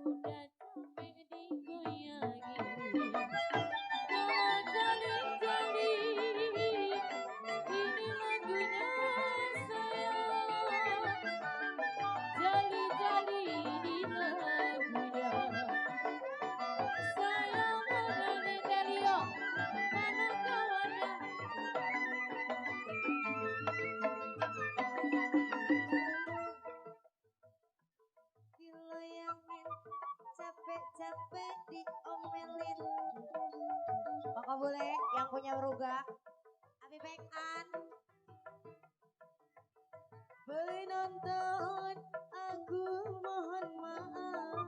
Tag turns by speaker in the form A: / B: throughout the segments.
A: Udah capek digoyangin malah jali-jali. Ini lagunya sayang, jali-jali ini lagunya sayang. Mana Delio, mana kawannya? Diloyangin, capek-capek diomelin. Maka boleh yang punya rugak, Abi Bekan. Boleh nonton, aku mohon maaf.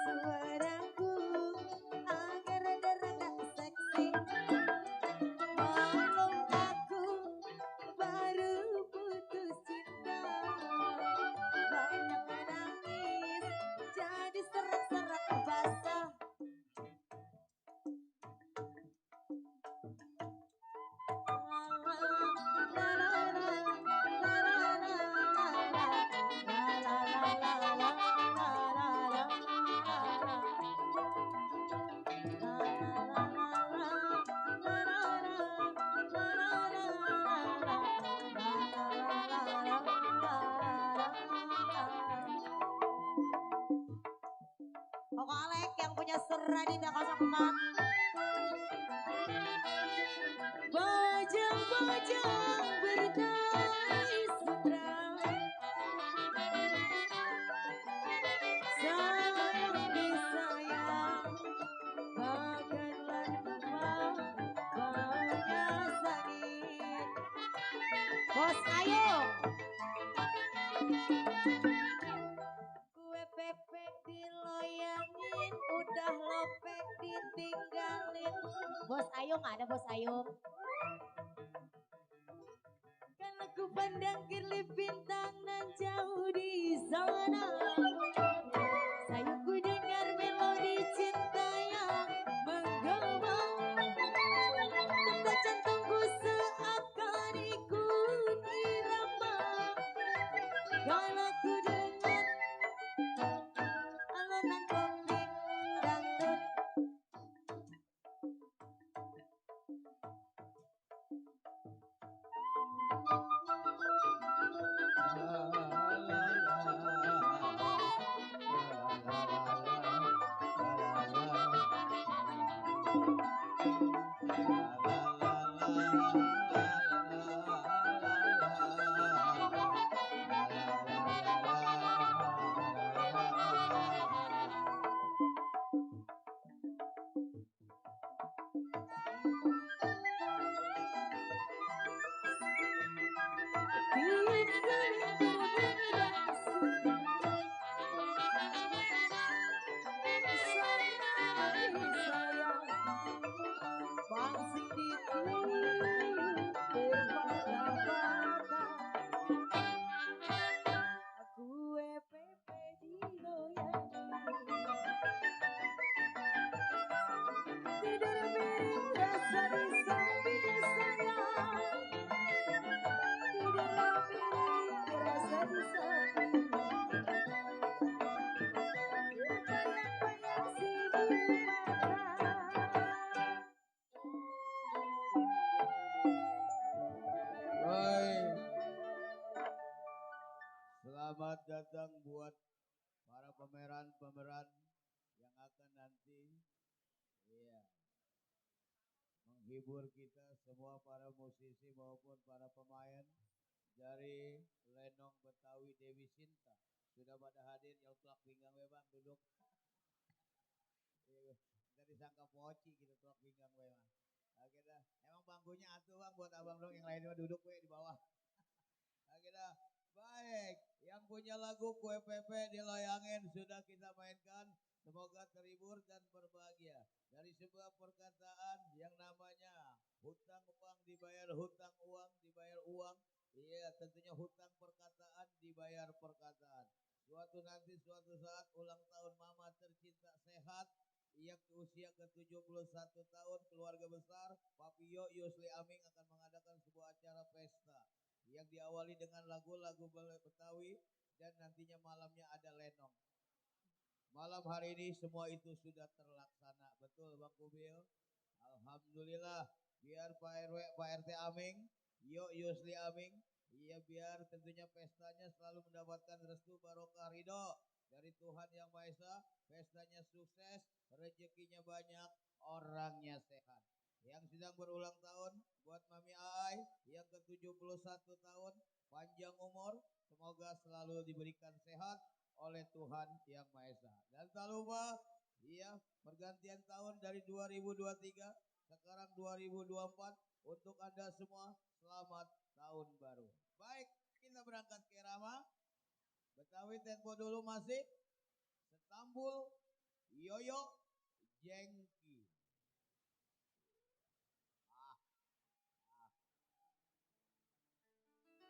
A: Suaraku agak rada-rada seksi. Maklum aku baru putus cinta. Banyak menangis, jadi serak-serak basah. Koko Alek yang punya Seradina 04. Bajang-bajang berdali sutra, sayang disayang bagan lan kembang banyak sakit. Bos ayo kue pepek diloyangin, udah lopek ditinggalin. Bos ayo nggak ada bos ayo? Kan aku pandang kirlip bintang nan jauh di sana. Sayangku dengar melodi cinta yang menggema. Detak jantungku seakan ikut irama. Kalau ku dengar alunan komik dangdut. Tiup seling berbunyi dan sayang, bangsing ditiup berbata-bata. Aku EPP diloyangin, tidur miring rasa di samping sayang. Tidurlah miring rasa di samping, terbayang-bayang si mata.
B: Baik, selamat datang buat para pemeran-pemeran yang akan nanti menghibur kita semua para musisi maupun para pemain dari Lenong Betawi Dewi Sinta. Sudah pada hadir yang telak pinggang bang duduk. Kita disangka poci gitu telak pinggang bang. Oke dah, emang bangkunya atuh bang buat abang dong, yang lainnya duduk we di bawah. Oke dah. Baik, yang punya lagu Kue Pepe diloyangin sudah kita mainkan. Semoga terhibur dan berbahagia. Dari sebuah perkataan yang namanya hutang uang dibayar hutang, uang dibayar uang. Iya, tentunya hutang perkataan dibayar perkataan. Suatu saat ulang tahun mama tercinta sehat. Ia ke usia ke-71 tahun, keluarga besar, Papio Yusli Aming akan mengadakan sebuah acara pesta yang diawali dengan lagu-lagu Betawi dan nantinya malamnya ada lenong. Malam hari ini semua itu sudah terlaksana. Betul Bang Kubil? Alhamdulillah. Biar Pak RW, Pak RT Aming, Yuk Yusli Aming, iya biar tentunya pestanya selalu mendapatkan restu barokah ridho dari Tuhan Yang Maha Esa. Pestanya sukses, rezekinya banyak, orangnya sehat. Yang sedang berulang tahun buat Mami Ai yang ke-71 tahun, panjang umur, semoga selalu diberikan sehat oleh Tuhan Yang Maha Esa. Dan tak lupa, iya, pergantian tahun dari 2023 sekarang 2024 untuk Anda semua selamat tahun baru. Baik, kita berangkat ke Rama. Betawi tempo dulu masih. Setambul, Yoyo, Jengki.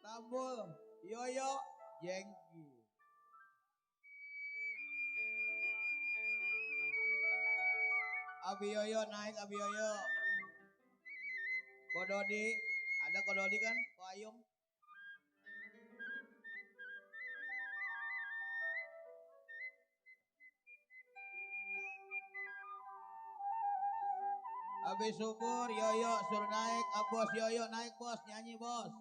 B: Tambul, Yoyo, Jengki. Abi Yoyo naik, Abi Yoyo. Kododi, ada Kododi kan? Payung. Abi Subur, Yoyo suruh naik, Bos Yoyo naik bos, nyanyi bos.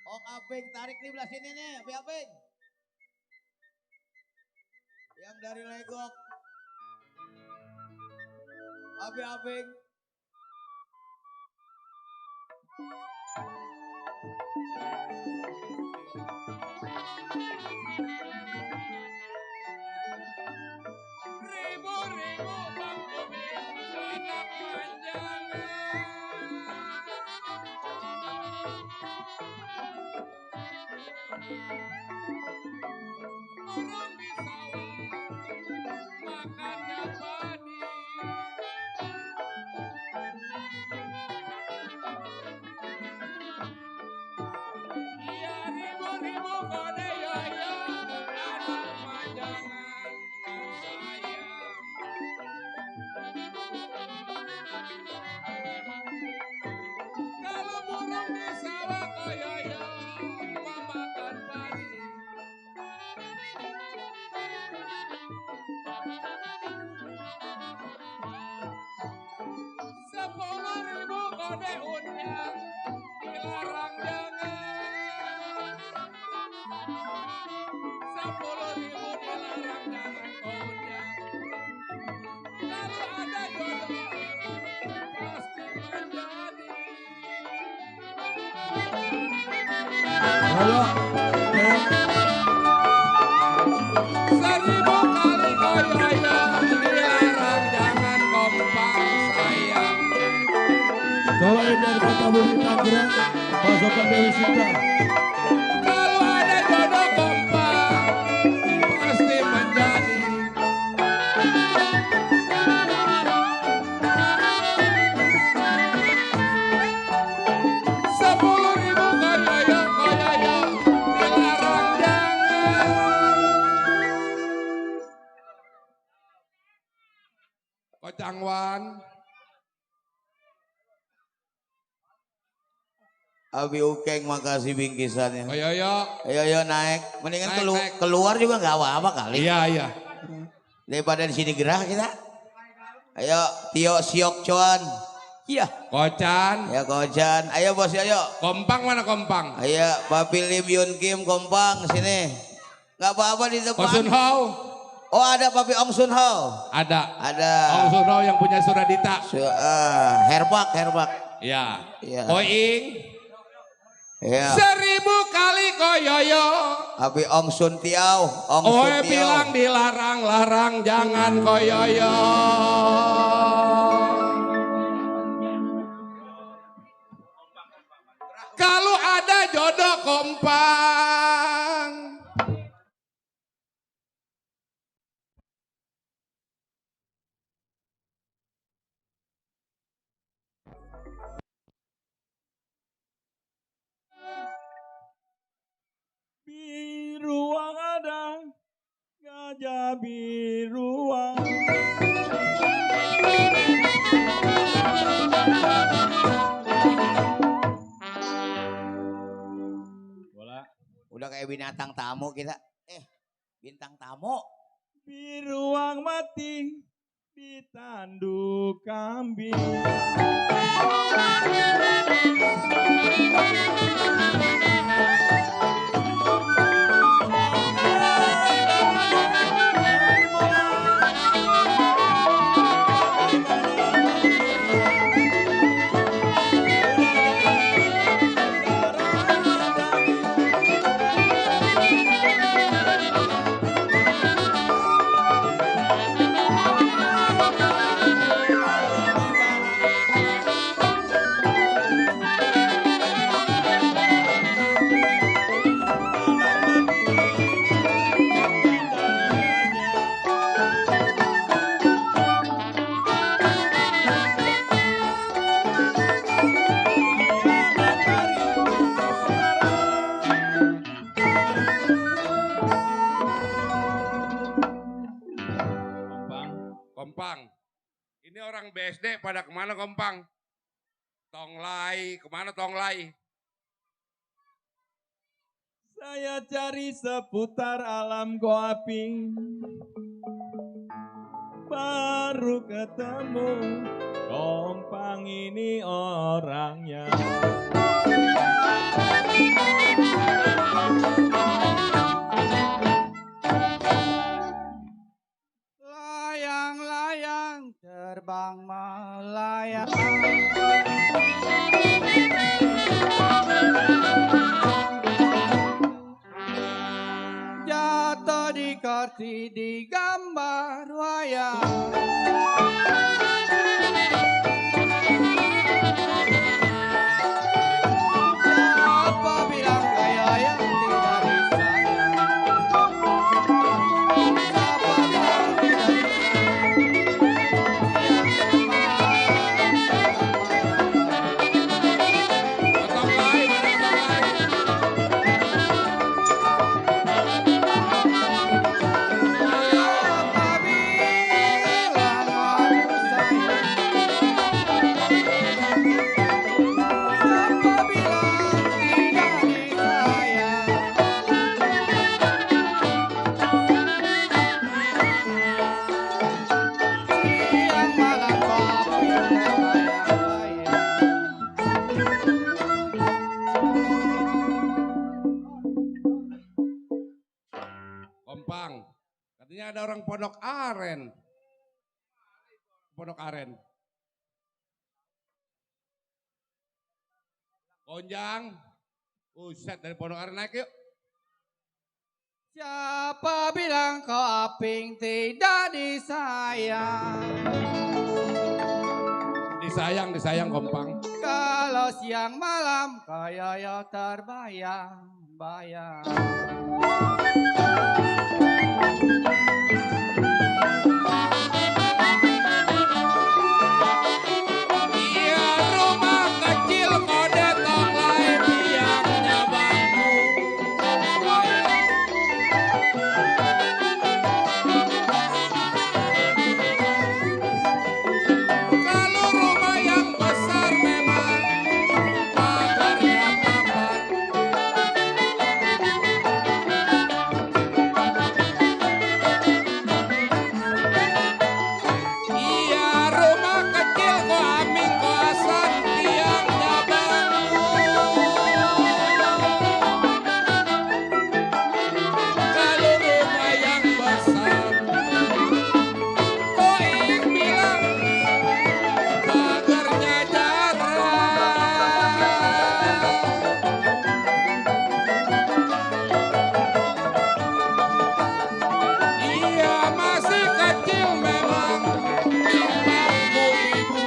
B: Om Aping tarik nih belah sini nih, Abi Aping. Yang dari Legok. Abi Aping.
C: Ribu-ribu Bang Kubil anak panjangan. Orang di sawah makannya padi. Iya ribu-ribu kode yoyo anak panjangan sayang. Kalau burung di sawah koyoyo memakan padi. Ribu kode undian dilarang jangan. 10.000 dilarang jangan kau undian. Kalau ada jodoh pasti menjadi.
D: Ayo,
C: 1000 kali koyoyo dilarang jangan kompang sayang.
D: cobain dari kota Bumi Tangerang, pasukan Dewi Sinta.
C: Kalau ada jodoh kompang pasti menjadi. Sepuluh ribu koyoyo dilarang jangan. Kocangwan.
B: Abi Ukeng makasih bingkisannya.
C: Koyoyo.
B: Ayo naik. Mendingan
C: Naik.
B: keluar juga nggak apa-apa kali.
C: Iya.
B: Daripada di sini gerah kita. Ayo Tio Siok Cuan. Iya.
C: Kocan.
B: Ya Kocan. Ayo bos ayo.
C: Kompang mana kompang?
B: Ayo Papi Lim Yun Kim kompang sini. Nggak apa-apa di depan.
C: Kosun Hau.
B: Oh ada Papi Ong Sun Ho.
C: Ada.
B: Ada.
C: Ong Sunro yang punya Suradita.
B: Herbak.
C: Ya.
B: Iya.
C: Koing.
B: Ya.
C: 1000 kali koyoyo.
B: Papi Ong Sun Tiao.
C: Oe bilang dilarang-larang jangan koyoyo. Kalau ada jodoh kompang.
D: Biruang ada, gajah biruang.
B: kayak binatang tamu kita. Bintang tamu.
E: Biruang mati ditanduk kambing.
C: Kompang, ini orang BSD pada kemana Kompang? Tonglai, kemana Tonglai?
E: Saya cari seputar alam Goaping, baru ketemu Kompang ini orangnya.
F: Layang-layang terbang melayang. Jatuh di kursi di gambar wayang. Siapa bilang kaya yang tidak disayang? Siapa bilang tidak
C: Tonglai, mana Tonglai? Kompang, katanya ada orang Pondok Aren. Pondok Aren. Konjang, set dari Pondok Aren naik yuk.
F: Siapa bilang kau Aping tidak disayang?
C: Disayang Kompang.
F: Kalau siang malam kaya terbayang-bayang.
C: Iya rumah kecil kode Tonglai biangnya bambu. Kalau rumah yang besar memang pagarnya papan. Iya rumah kecil ko aming ko asan tiangnya bambu. Kalau rumah yang besar ko ing bilang pagarnya jarang. Iya masih kecil memang di bangku ibu.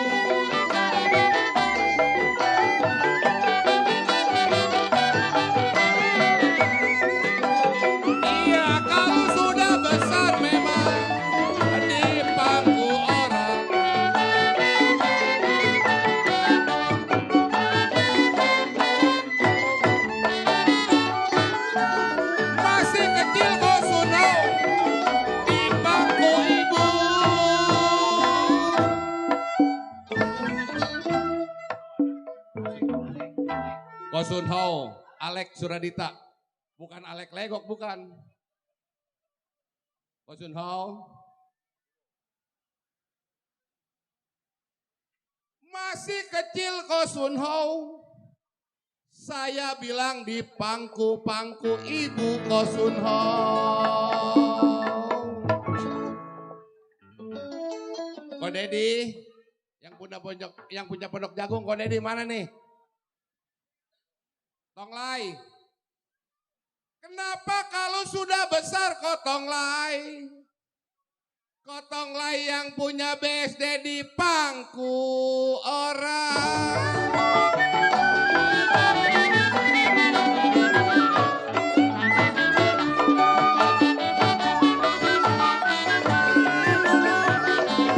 C: Iya kalau sudah besar memang di bangku orang. Masih kecil kok sudah di bangku ibu. Kosun Ho, Alex Suradita, Bukan Alek Legok, bukan. Ko Sun Ho. Masih kecil Ko Sun Ho. Saya bilang di pangku-pangku ibu Ko Sun Ho. Ko Dedi, yang punya pondok jagung, Ko Dedi mana nih? Tonglai. Kenapa kalau sudah besar Ko Tonglai? Ko Tonglai yang punya BSD di pangku orang.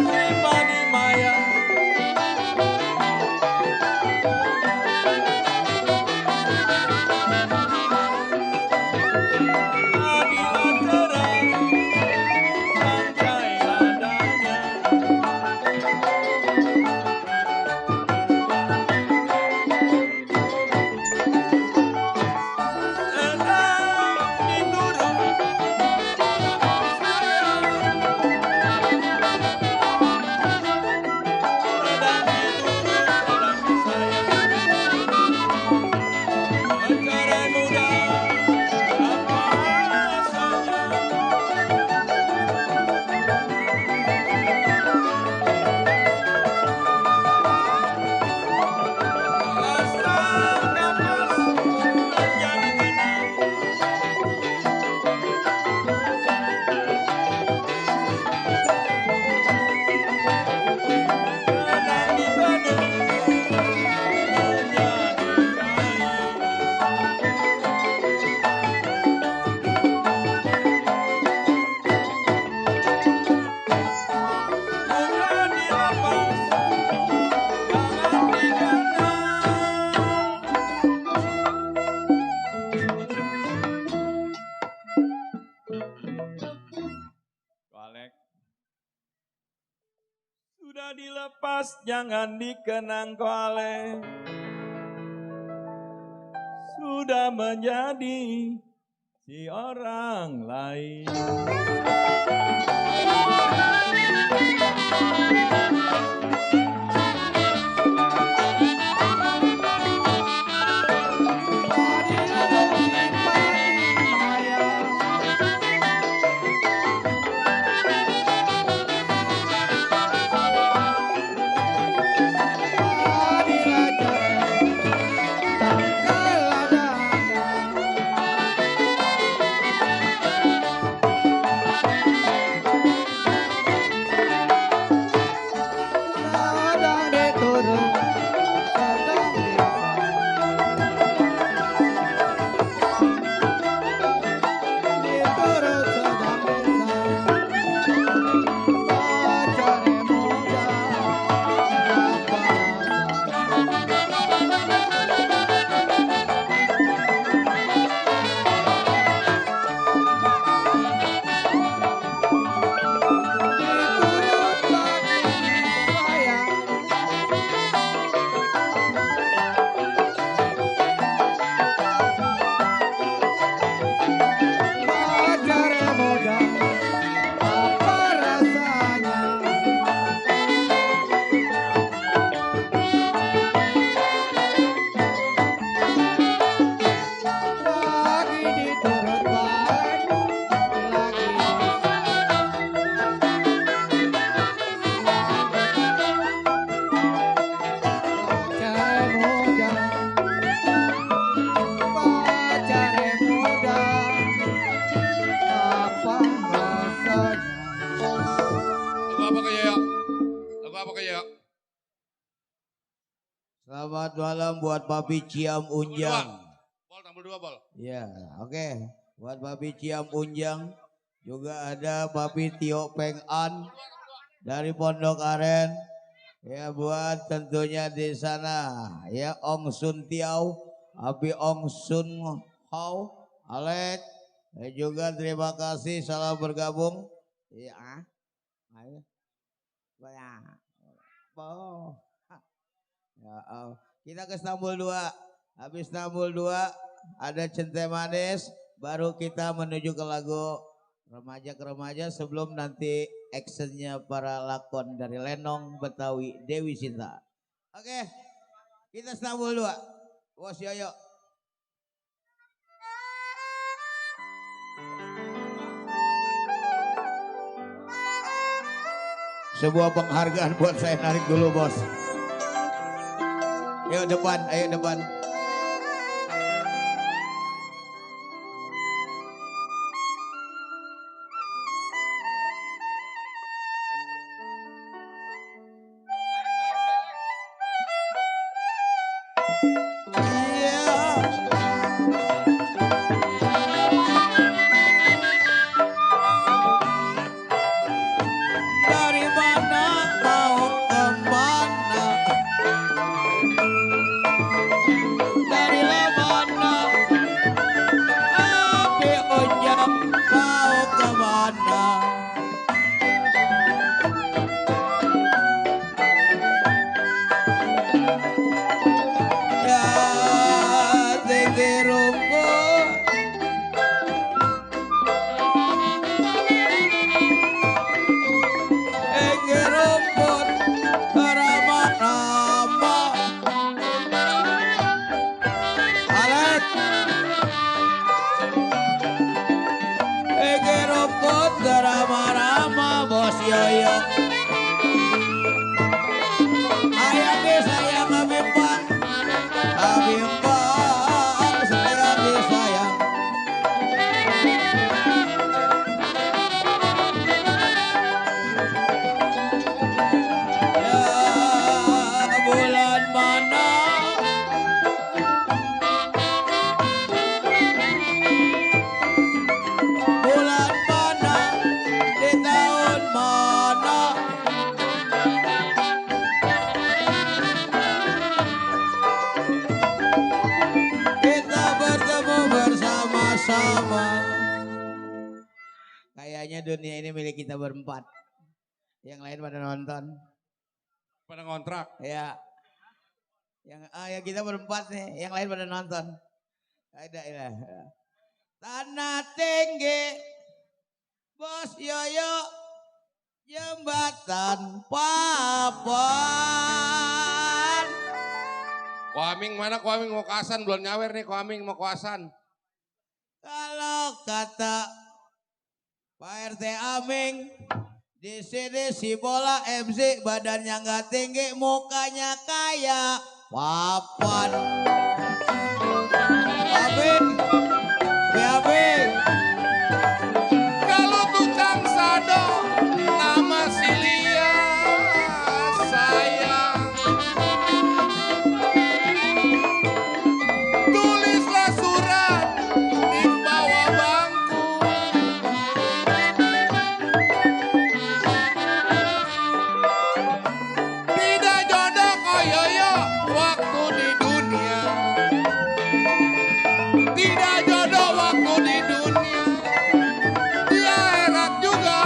E: Simpani Maya. Sudah dilepas, jangan dikenang Koalek. Sudah menjadi si orang lain.
B: Selamat malam buat Papi Ciam Unjang.
C: Bol, tambah 2 bol.
B: Ya, oke. Buat Papi Ciam Unjang. Juga ada Papi Tio Peng An dari Pondok Aren. Ya, buat tentunya di sana. Ya, Ong Sun Tiau, Abi Ong Sun Hau, Alek. Juga terima kasih salah bergabung. Ya, ayo. Banyak. Oh. Ya, kita ke Istanbul 2. Habis Istanbul 2 ada Centai Manis, baru kita menuju ke lagu remaja ke remaja sebelum nanti actionnya para lakon dari Lenong Betawi Dewi Sinta. Oke, kita sambul dua. Bos Yoyo. Sebuah penghargaan buat saya narik dulu bos. Ayo depan, ayo depan. Kayaknya dunia ini milik kita berempat. Yang lain pada nonton.
C: Pada ngontrak.
B: Ya. Ya kita berempat nih, yang lain pada nonton. Ada ya. Tanah tinggi, Bos Yoyo, jembatan papan.
C: Koaming mana Koaming mau kasan belum nyawer nih Koaming mau kasan.
B: Kalau kata Pak RT Aming, di sini si bola MC badannya nggak tinggi, mukanya kayak papan. Abing.
C: Kalau tukang sado nama Silia sayang. Tulislah surat di bawah bangku. Tidak jodoh koyoyo waktu di dunia. Tidak jodoh waktu di dunia. Di akhirat juga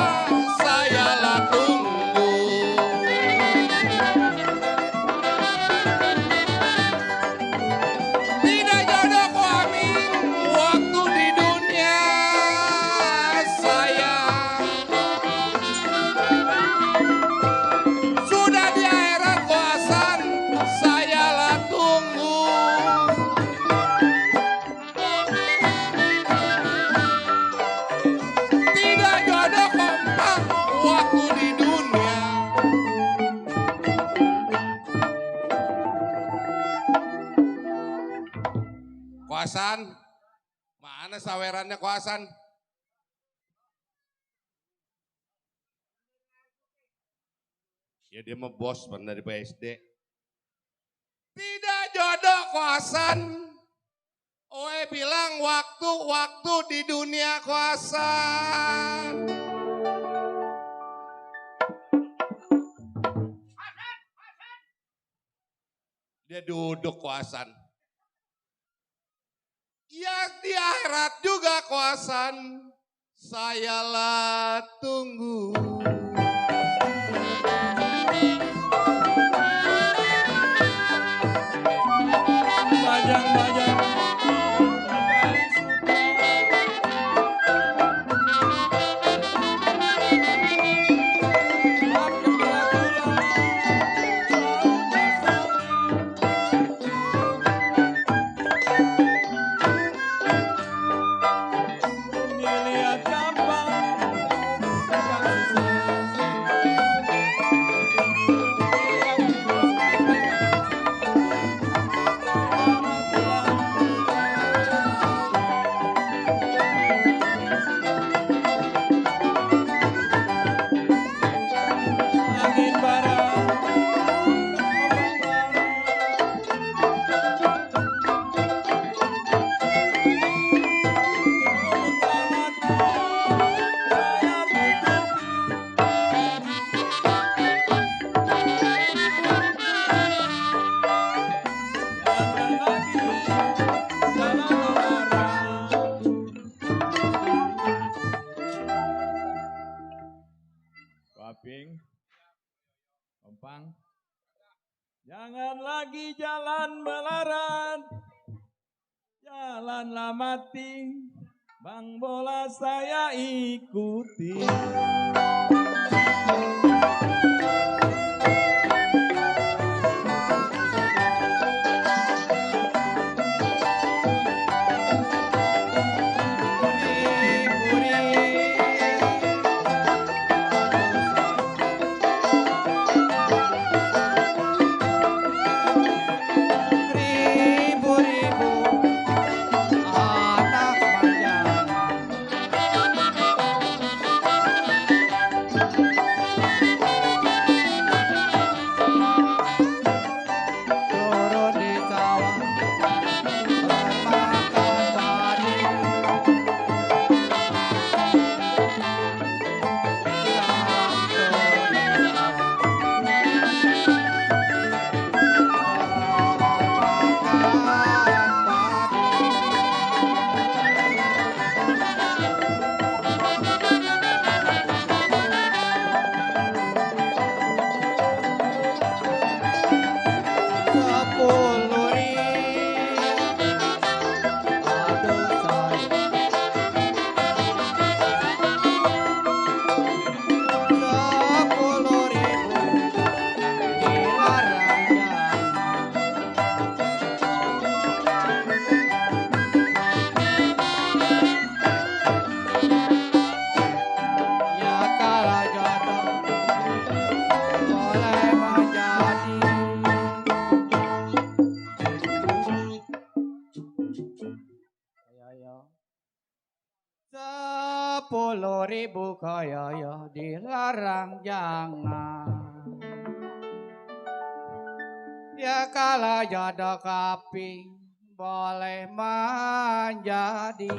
C: saya lah tunggu. Tidak jodoh Koaming waktu di dunia saya. Sudah di akhirat koasan saya lah tunggu. Tidak jodoh kompak waktu di dunia. Kuasan, mana sawerannya kuasan? Ya dia mah bos dari PSD. Tidak jodoh kuasan. Oe bilang waktu di dunia kuasan. Dia duduk kuasan. Ya di akhirat juga kuasan. Saya lah tunggu.
E: Bajang-bajang Empang. Jangan lagi jalan melarat, jalanlah mati, Bang Bola saya ikuti.
F: Ribu-ribu anak manjang turun di sawah bermakan padi. Sekarang turun di sawah ya kalau jodoh boleh menjadi. Ribu kaya dilarang jangan. Ya kalau jodoh kaping boleh menjadi.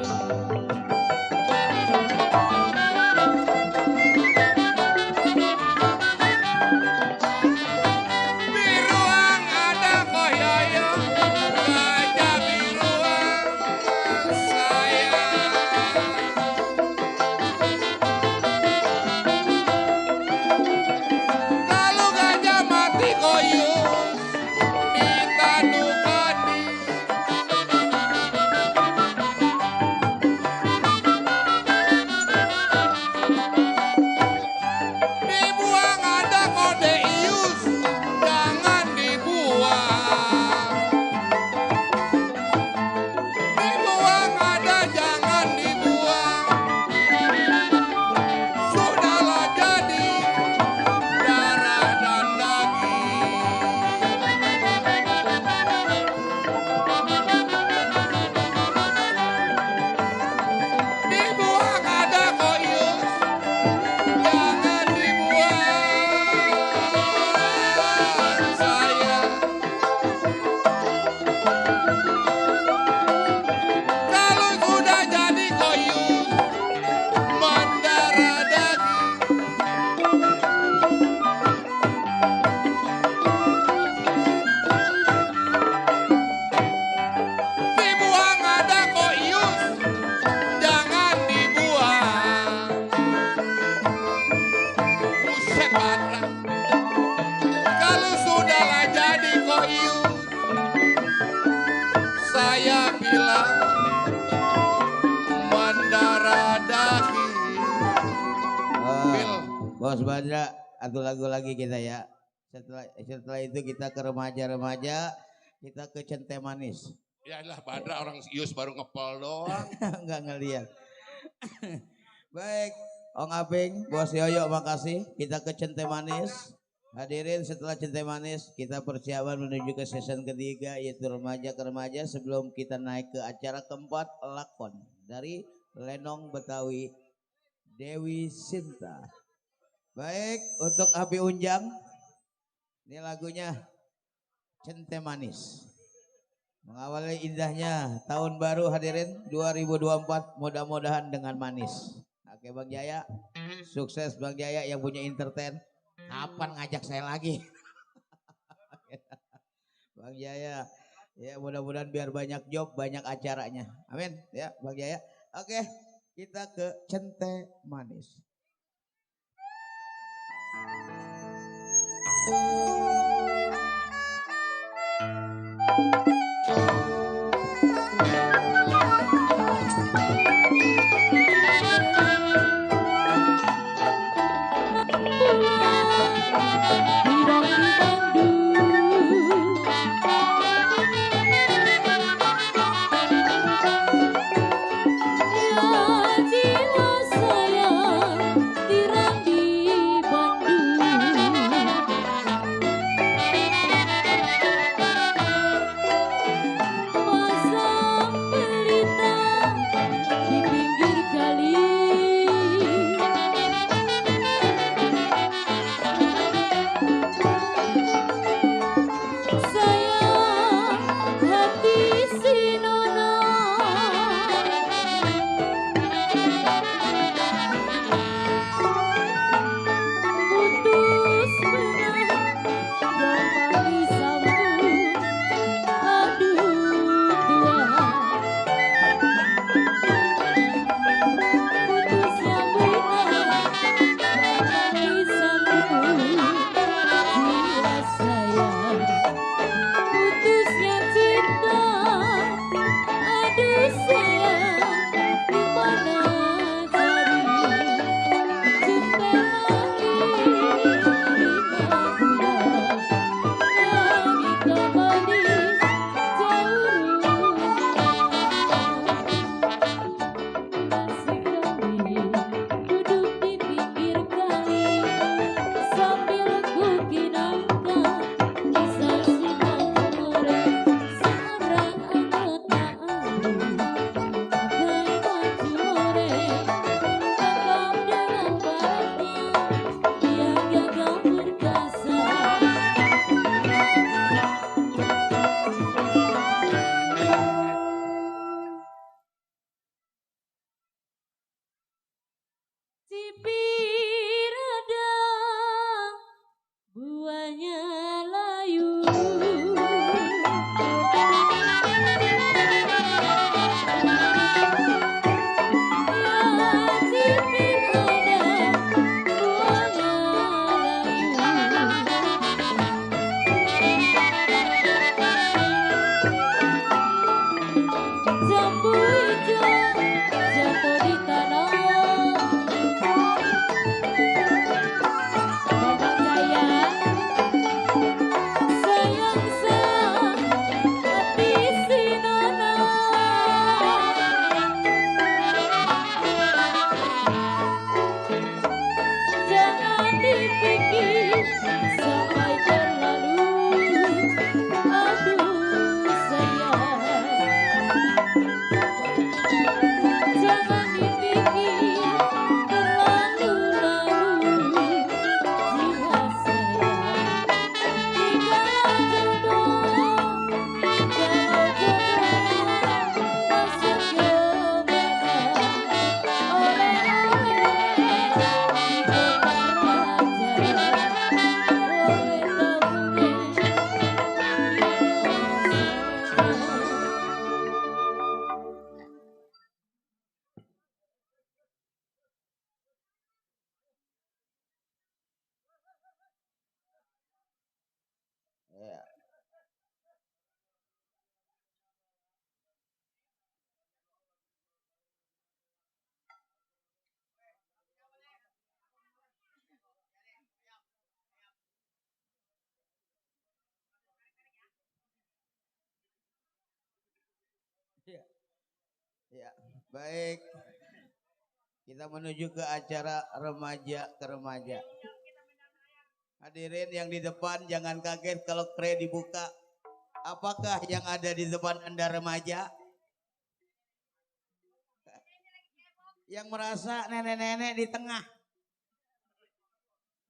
C: Biruang ada koyoyo, gajah biruang saya. Kalau gajah mati koyus, ditandukani. Dibuang ada kode ius, jangan dibuang. Dibuang ada jangan dibuang. Sudahlah jadi darah dan daging. Dibuang ada koyus, jangan dibuang saya. Kalau sudah jadi koyus, mendarah daging. Dibuang ada koyus, jangan dibuang. Buset Badra. Kalau sudahlah jadi koyus, saya bilang mendarah daging. Bil.
B: Bos Badra, satu lagu lagi kita ya. Setelah itu kita ke remaja-remaja, kita ke Cente Manis.
C: Yalah Badra orang Ius baru ngepol doang.
B: Enggak ngeliat. Baik, Ong Aping, Bos Yoyo makasih. Kita ke Cente Manis. Hadirin setelah Cente Manis, kita persiapan menuju ke season ketiga yaitu remaja ke remaja sebelum kita naik ke acara keempat lakon dari Lenong Betawi Dewi Sinta. Baik, untuk Api Unjang, ini lagunya Cente Manis. Mengawali indahnya tahun baru hadirin 2024, mudah-mudahan dengan manis. Oke Bang Jaya, sukses Bang Jaya yang punya entertain. Kapan ngajak saya lagi? Bang Jaya, ya mudah-mudahan biar banyak job, banyak acaranya. Amin ya Bang Jaya. Oke, kita ke Cente Manis. Ya. Ya. Ya, baik. Kita menuju ke acara remaja ke remaja. Hadirin yang di depan jangan kaget kalau kre dibuka. Apakah yang ada di depan Anda remaja? Yang merasa nenek-nenek di tengah.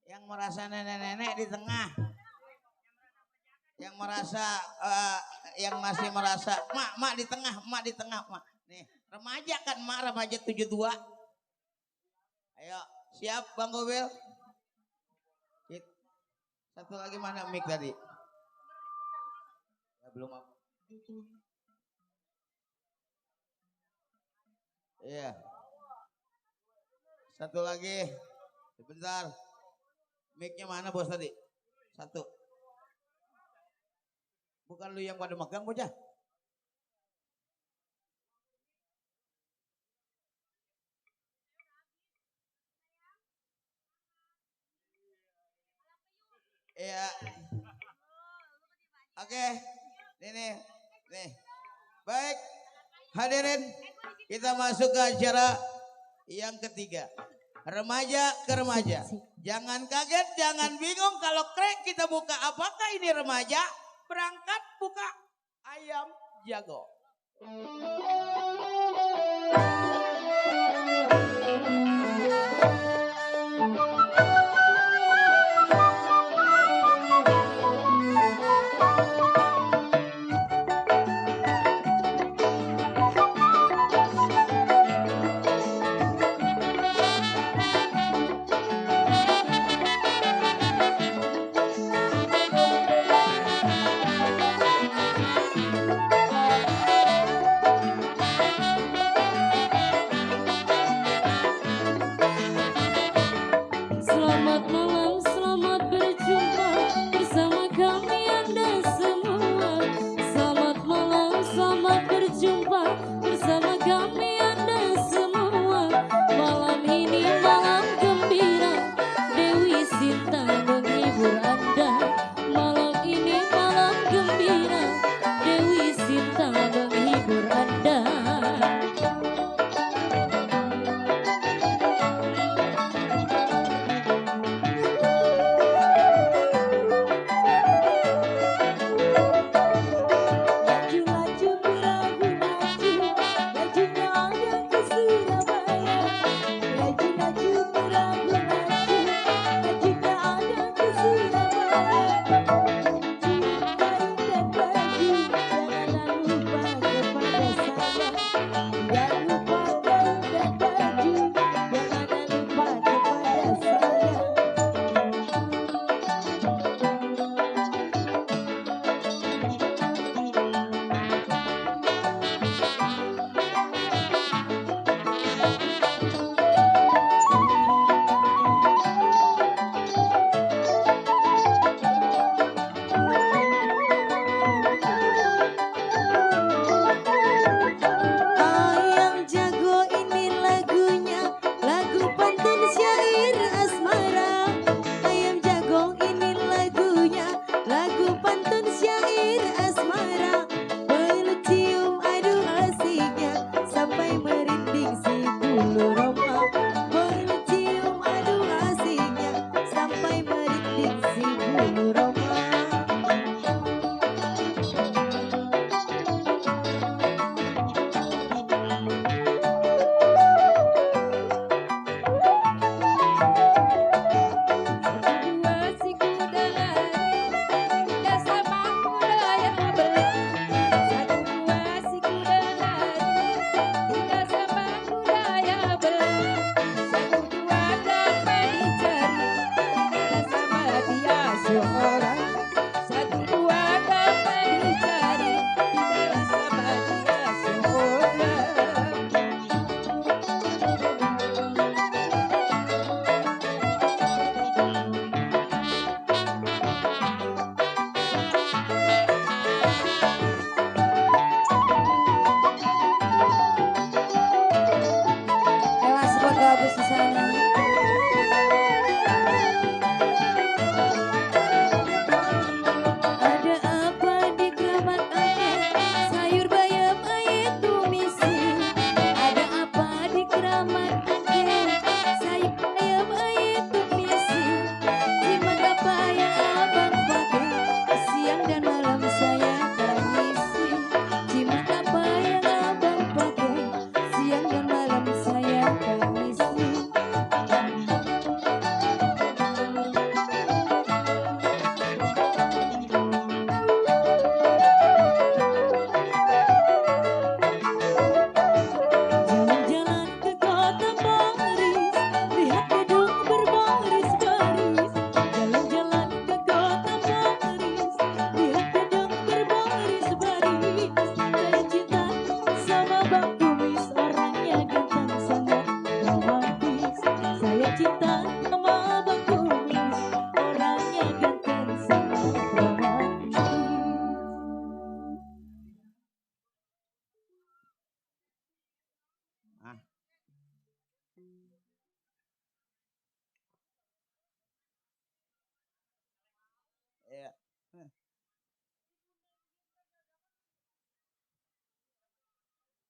B: Yang merasa nenek-nenek di tengah. Yang merasa yang masih merasa mak di tengah, mak di tengah, mak. Nih, remaja kan mak, remaja 72. Ayo, siap Bang Gobel? Satu lagi mana mic tadi? Ya, belum apa. Iya. Satu lagi. Sebentar. Mic-nya mana bos tadi? Satu. Bukan lu yang pada megang bocah. Iya. Oke. Nih. Baik. Hadirin, kita masuk ke acara yang ketiga. Remaja ke remaja. Jangan kaget, jangan bingung kalau krek kita buka. Apakah ini remaja? Berangkat buka ayam jago.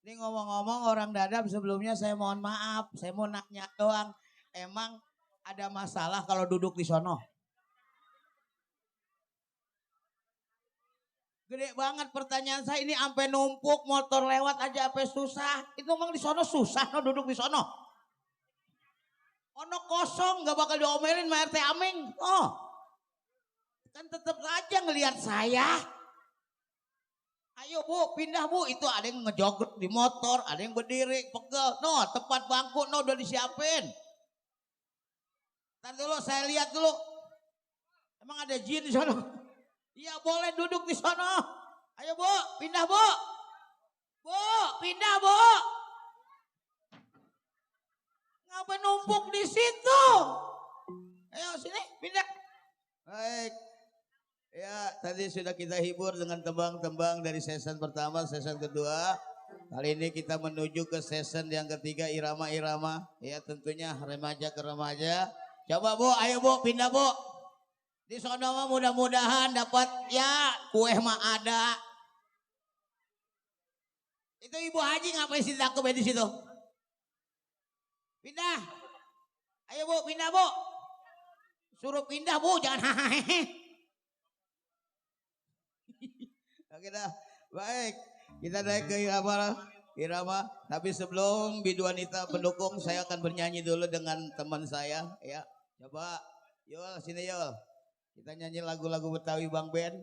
B: Ini ngomong-ngomong orang Dadap, sebelumnya saya mohon maaf. Saya mau nanya doang. Emang ada masalah kalau duduk di sono? Gede banget pertanyaan saya ini, sampai numpuk motor lewat aja sampai susah. Itu emang di sono susah no duduk di sono? Ono kosong nggak bakal diomelin sama RT Aming. Oh. Kan tetap aja ngelihat saya. Ayo Bu, pindah Bu. Itu ada yang ngejogrok di motor, ada yang berdiri, pegel. No, tempat bangku no udah disiapin. Ntar dulu saya lihat dulu. Emang ada jin di sana? Iya boleh duduk di sana. Ayo Bu, pindah Bu. Bu, pindah Bu. Ngapa numpuk di situ? Ayo sini, pindah. Baik. Ya, tadi sudah kita hibur dengan tembang-tembang dari season pertama, season kedua. Kali ini kita menuju ke season yang ketiga, irama-irama. Ya, tentunya remaja ke remaja. Coba Bu, ayo Bu, pindah Bu. Di sono mah mudah-mudahan dapat ya kue mah ada. Itu Ibu Haji ngapain sih takut di situ? Pindah. Ayo Bu, pindah Bu. Suruh pindah Bu, jangan hahaha. Oke dah, baik. Kita naik ke irama. Tapi sebelum Biduanita pendukung, saya akan bernyanyi dulu dengan teman saya. Ya, coba, Yul, sini Yul. Kita nyanyi lagu-lagu Betawi Bang Ben.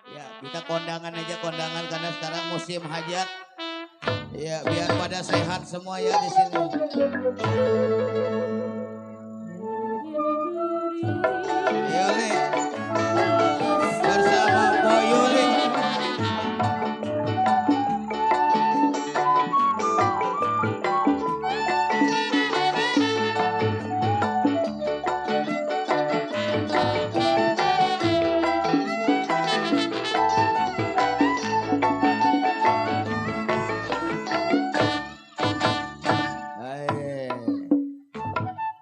B: Ya, kita kondangan aja kondangan karena sekarang musim hajat. Ya, biar pada sehat semua ya di sini. Yuli bersama Boy Yuli.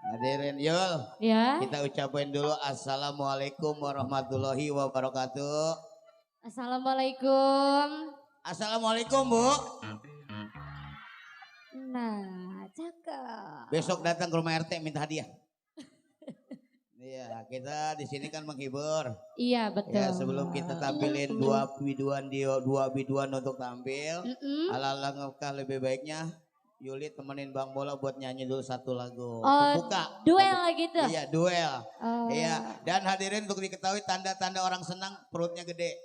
B: Hadirin Yul,
A: Ya.
B: kita ucapin dulu Assalamualaikum warahmatullahi wabarakatuh.
A: Assalamualaikum.
B: Assalamualaikum Bu.
A: Nah, cakep.
B: Besok datang ke rumah RT minta hadiah. Iya, kita di sini kan menghibur.
A: Iya betul.
B: Ya, sebelum kita tampilin dua biduan untuk tampil, alangkah lebih baiknya Yuli temenin Bang Bola buat nyanyi dulu satu lagu.
A: Oh,
B: Buka.
A: duel gitu.
B: Iya, duel.
A: Oh.
B: Iya, dan hadirin untuk diketahui tanda-tanda orang senang perutnya gede.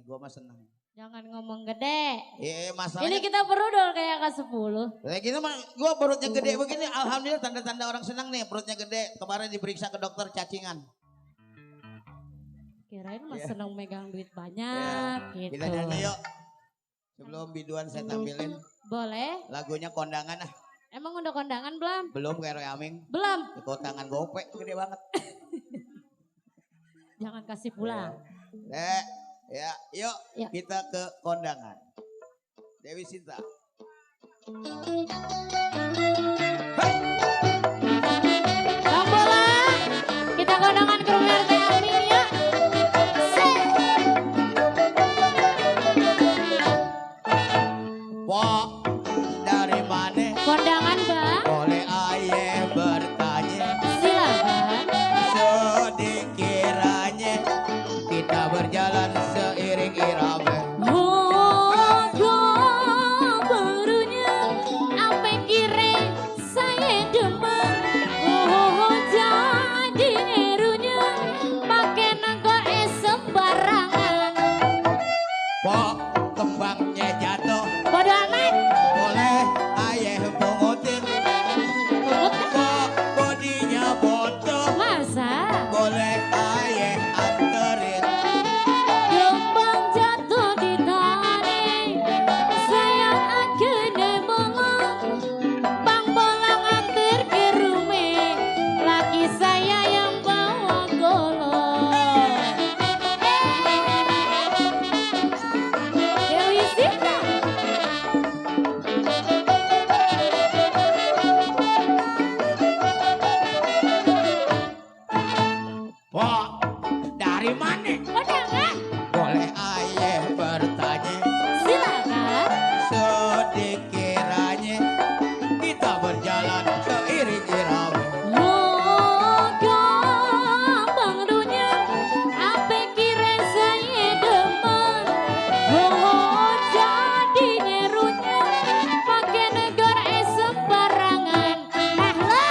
B: Gua mah senang.
A: Jangan ngomong gede.
B: Iya, masalahnya.
A: Ini kita berudul kayak ke-10.
B: Kayak gitu mah gua perutnya gede begini, alhamdulillah tanda-tanda orang senang nih, perutnya gede. Kemarin diperiksa ke dokter cacingan.
A: Kirain mas
B: Iya.
A: senang megang duit banyak
B: Ya,
A: gitu.
B: kita nyanyi yuk. Sebelum biduan saya tampilin
A: Boleh.
B: lagunya kondangan ah.
A: Emang udah kondangan belum?
B: Belum kayak Roy Aming.
A: Belum.
B: Di tangan gope gede banget.
A: Jangan kasih pulang.
B: Ya, yuk
A: Ya.
B: kita ke kondangan. Dewi Sinta.
A: Bang Bola, kita kondangan ke rumah RT Amin ya.
B: Wah, dari mana?
A: Kondangan bang,
B: Boleh aye bertanya.
A: silakan.
B: Sedikiranya kita berjalan seiring irama.
A: Oh, barunya apa kira saya demen. Oh, jadi erunya
B: dari mana?
A: Kondangan.
B: Boleh ayah bertanya.
A: Silakan.
B: Sedikiranya kita berjalan seiring irama.
A: Bang dunia, apa kira saya demen? Jadi nyerunya pakai negara sembarangan. Nah lo,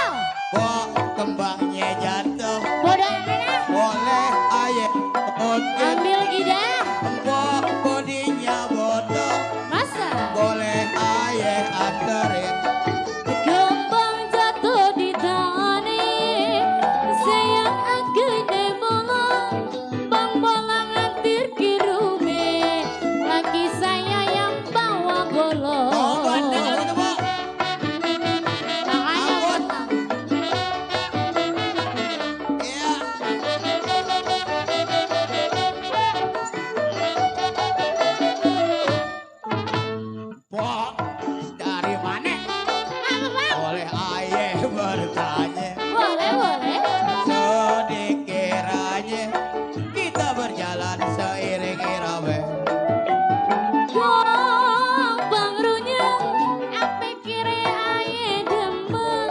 B: Kok kembangnya jatuh?
A: bodoh yang mana?
B: Boleh ayah oke.
A: Ambil gidah.
B: Kok bodinya botol?
A: Masa?
B: Boleh ayah anterin.
A: Kembang jatuh di tani, sayang gede bolong, bang bolang antir ke rumah, laki saya yang bawa golong.
B: Oh, bandeng kali itu, Bu.
A: Makanya
B: Ampun.
A: utang.
B: Iya. Pok, dari mana?
A: Apa bang?
B: Boleh ayah bertanya.
A: Boleh boleh.
B: Sedikiranya kita berjalan seiring irama.
A: Bang runyang, apa kira aye demen?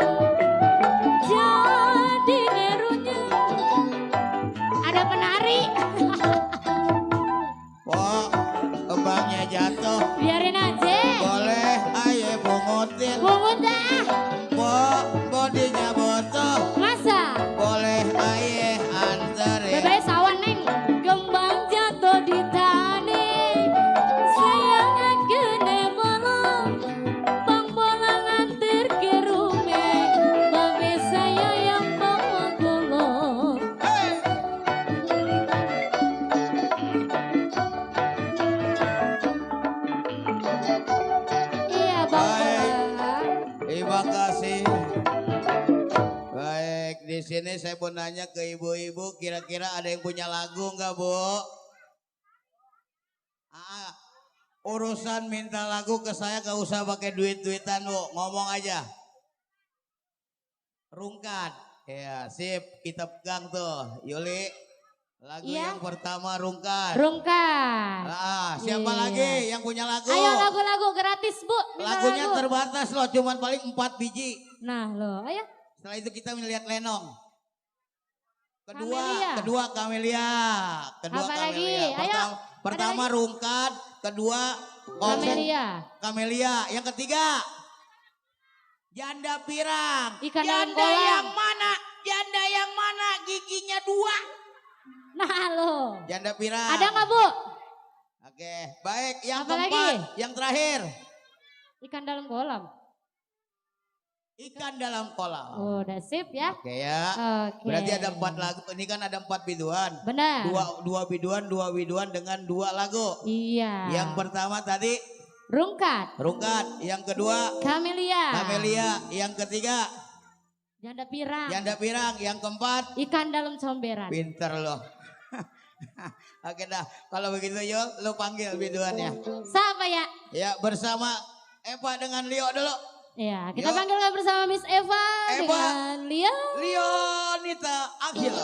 A: Jadi nerunya ada penari.
B: Pok, kembangnya jatuh.
A: Biarin aja.
B: Boleh ayah bungutin.
A: Bungut dah.
B: Pok, bodinya botol.
A: Masa?
B: Boleh ayah anterin.
A: Bebe sawan neng. Kembang jatuh di tani. Sayang gede bolong. Bang bolang antir ke rumah. Bebe saya yang bawa golong. Iya bang.
B: Terima kasih. Baik, di sini saya mau nanya ke ibu-ibu, kira-kira ada yang punya lagu nggak, Bu? Urusan minta lagu ke saya gak usah pakai duit-duitan, Bu. Ngomong aja. Rungkat. Ya, sip. Kita pegang tuh. Yuli, lagu
A: Iya.
B: yang pertama rungkat.
A: Rungkat.
B: Siapa
A: Iya.
B: lagi yang punya lagu?
A: Ayo lagu-lagu gratis bu. Minta
B: Lagunya
A: lagu.
B: terbatas loh, cuman paling 4 biji.
A: Nah lo, ayo.
B: Setelah itu kita melihat Lenong.
A: Camelia.
B: Kedua Camelia.
A: Apa lagi? Ayo,
B: Pertama
A: ada
B: rungkat, kedua konsen
A: Camelia.
B: Camelia. Yang ketiga janda pirang.
A: Ikan dalam
B: Janda
A: kolam.
B: yang mana? Janda yang mana? Giginya 2.
A: Nah lo.
B: Janda pirang.
A: Ada nggak bu?
B: Oke, baik. Yang
A: Apa
B: keempat,
A: lagi?
B: yang terakhir.
A: Ikan dalam kolam.
B: Ikan dalam kolam.
A: Oh, udah sip ya.
B: Oke ya.
A: Oke.
B: Berarti ada 4 lagu. Ini kan ada 4 biduan.
A: Benar.
B: Dua biduan dengan 2 lagu.
A: Iya.
B: Yang pertama tadi
A: Rungkat.
B: rungkat, yang kedua
A: Camelia.
B: Camelia, yang ketiga
A: Janda pirang.
B: janda pirang, yang keempat
A: Ikan dalam comberan.
B: pinter loh. Oke dah, kalau begitu yuk lu panggil biduannya.
A: Siapa ya?
B: Ya bersama Eva dengan Leo dulu.
A: Ya, kita
B: Yuk.
A: panggil bersama Miss Eva,
B: Eva.
A: dengan Lia.
B: Leonita Akhil.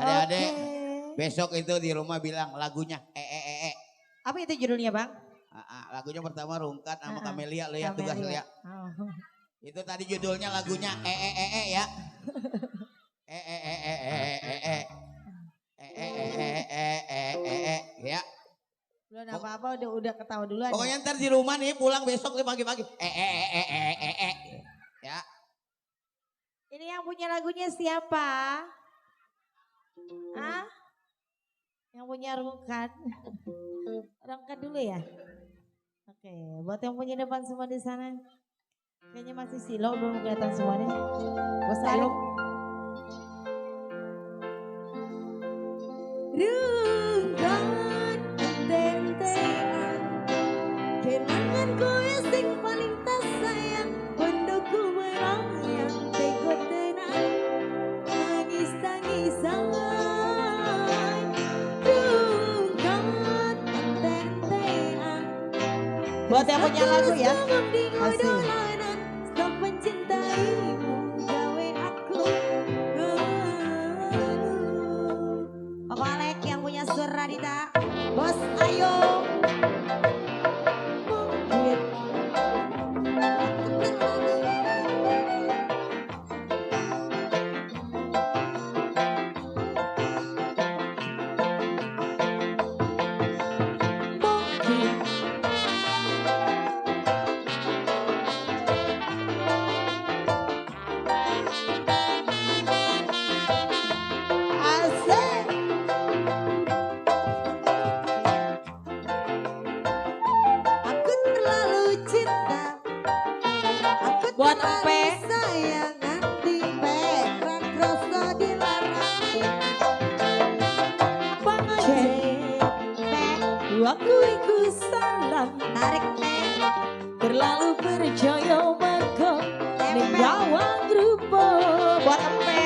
B: Adik-adik, besok itu di rumah bilang lagunya
A: Apa itu judulnya bang?
B: lagunya pertama rungkat sama Camelia lo ya, tugas lo ya. Itu tadi judulnya lagunya ya. Ya.
A: Belum apa-apa udah ketawa duluan.
B: Pokoknya ntar di rumah nih pulang besok nih pagi-pagi. Ya.
A: Ini yang punya lagunya siapa? Ah? Yang punya rungkat. Rungkat dulu ya. Oke, buat yang punya depan semua di sana. Kayaknya masih silo, belum kelihatan semuanya. Bos Ayung. Rungkat tentean, kenangan kowe sing paling tak sayang, bendoku melayang, teko tenang, nangis-tangisan. Rungkat tentean. Buat yang punya lagu ya, kasih. Radita, Bos Ayung. Buat Empe sayang hati peran rasa dilarang waktu iku salah tarik terlalu percaya mergo ning gawang rupa. Buat Empe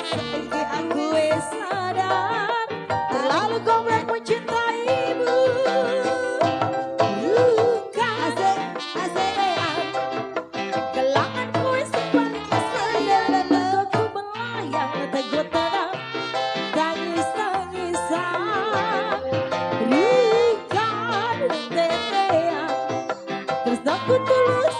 A: saiki aku wis sadar terlalu goblok mencintaimu. Aku tulus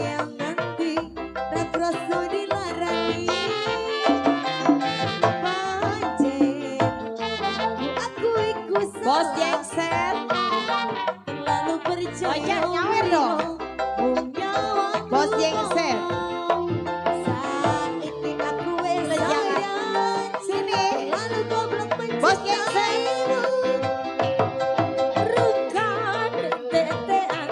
A: sayang nanti Rakrasa dilarani Pancen aku ikut
G: Bos
A: salah
G: Jengser.
A: Terlalu percaya
G: Ojar, nyawer dong.
A: punya waktu
G: Bos Jengser.
A: Saat ini aku sadar
G: Sini.
A: Lalu goblok
G: Bos Jengser.
A: mencintaimu Rukan tetean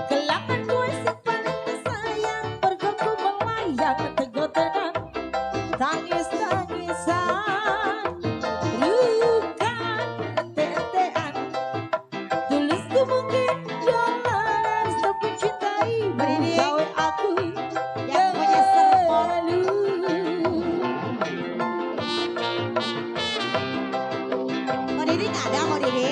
A: Gelangan gue si paling tersayang Pergoku melayang teguh tenang Tangis-tangisan Rukan tetean Tulisku mungkin jalan Tapi cintaimu Kau aku yang punya selalu Mau Didi nggak ada mau Didi?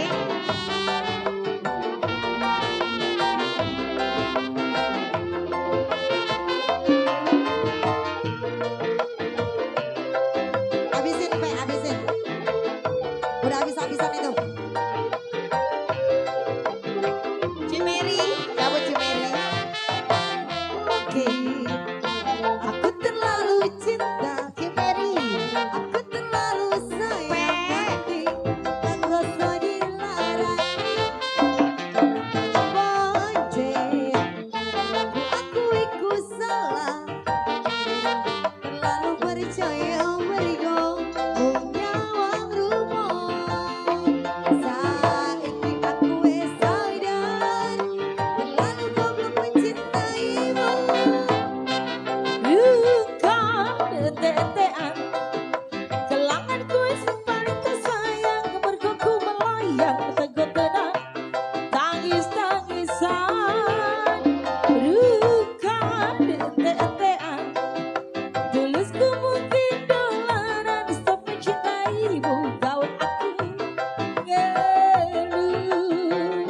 A: Habisin Pe, habisin. Udah habis-habisan itu. Cimeri, kamu Cimeri. Oke. Aku terlalu cinta Cimeri. Aku terlalu sayang hati. Dan rasa dilarang. Bonceng. Aku ikut salah. Terlalu percaya berigo punya wang rumah Saat ini aku sadar Terlalu goblok mencintaimu Luka tetean Gelanganku yang paling tersayang Mergoku melayang teguh tenang Tangis-tangisan Luka tetean Tulisku mungkin dolanan Stop mencintaimu Kau aku ngeluh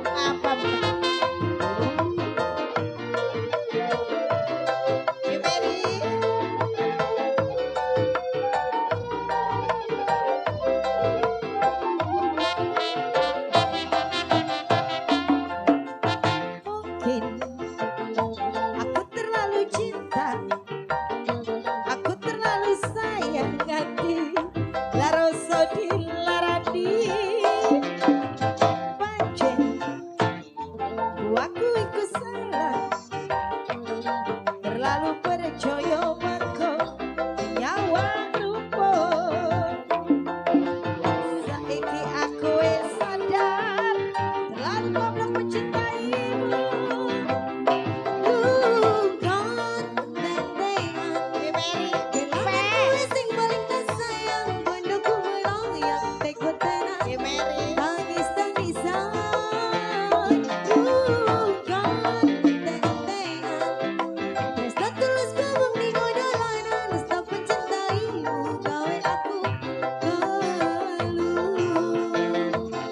A: Apa Cimeri Mungkin aku terlalu cinta Aku terlalu sayang hati Laroso dilarani Pancen aku ikut salah Terlalu percaya mangko nyawa rupa Saiki aku sadar Terlalu goblok mencintaimu Bukan tetean Gelanganku sing paling tersayang Bondoku melayang teguh tenang Tangis-tangisan Bukan tetean Tresna tulus kubung di godolanan Stop mencintaimu Gawe aku ngeluh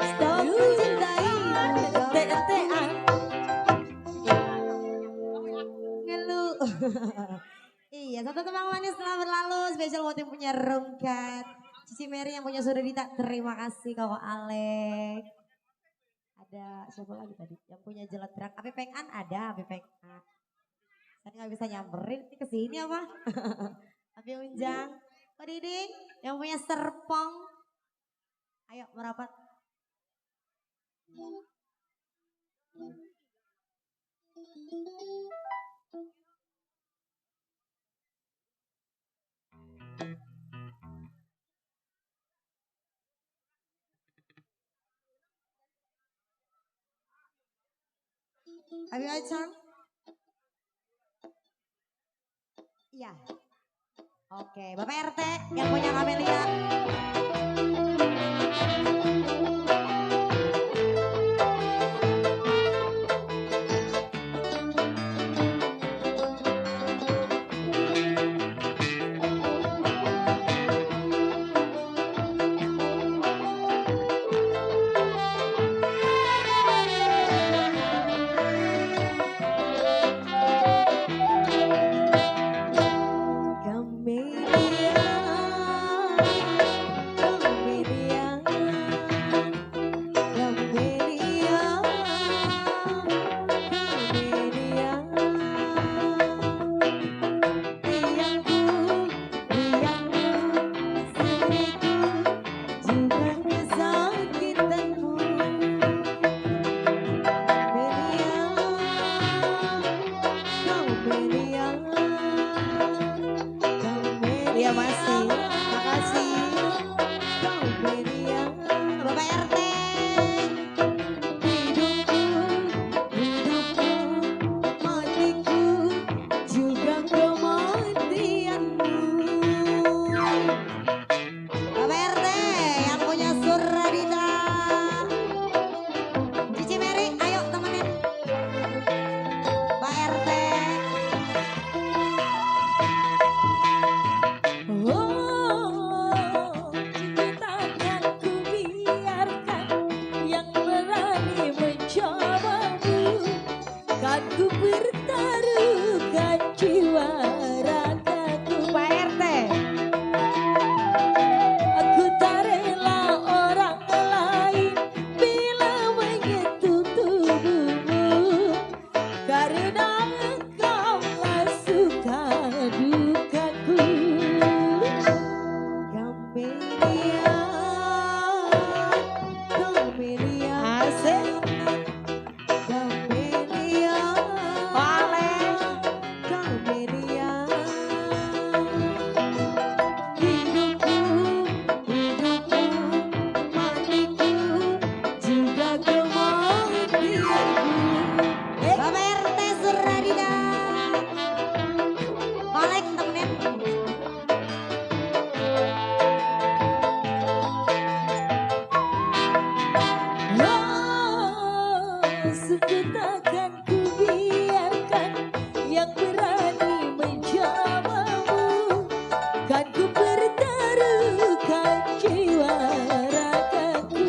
A: Stop mencintaimu tetean Ngeluh Iya, satu tembang manis telah berlalu spesial buat yang punya Rungkat Cici Mary yang punya Sudadita. Terima kasih Kak Alek. Ada siapa lagi tadi? Yang punya Jelat Berak. Api Pengan ada, Api Pengan. Saya nggak bisa nyamperin, ini kesini apa? Api Unjang. Kok Diding? Yang punya Serpong. Ayo merapat. Abi Acan? Iya. Oke, Bapak RT yang punya Kamelia. Kamelia.
G: Iya masih. Makasih.
A: Bapak RT. Hidupku, matiku, juga kematianmu. Bapak RT yang punya Suradita. Cici Mary, ayo temenin. Pak RT.
H: Takkan ku biarkan yang berani mencobamu. Kan ku bertaruhkan jiwa ragaku.
G: Pak RT.
H: Aku tak rela orang lain bila menyentuh tubuhmu. Karena engkaulah suka dukaku.
G: Asik. Oleh.
A: Bapak RT Suradita. Kolek temenin.
H: Sungguh takkan ku biarkan yang berani mencobamu. Kan ku bertaruhkan jiwa ragaku.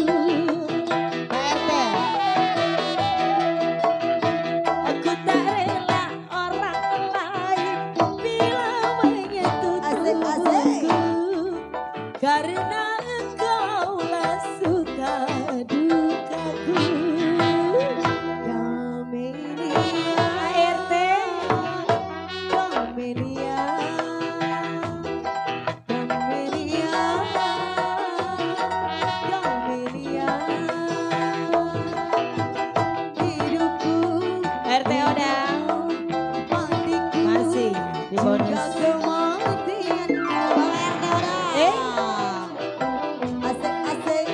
G: Pak RT.
H: Aku tak rela orang lain bila menyentuh
A: Asik, asik.
H: tubuhku. Karena engkaulah suka dukaku.
G: Pak RT. RT udah. Masih di bonus.
A: Asik-asik.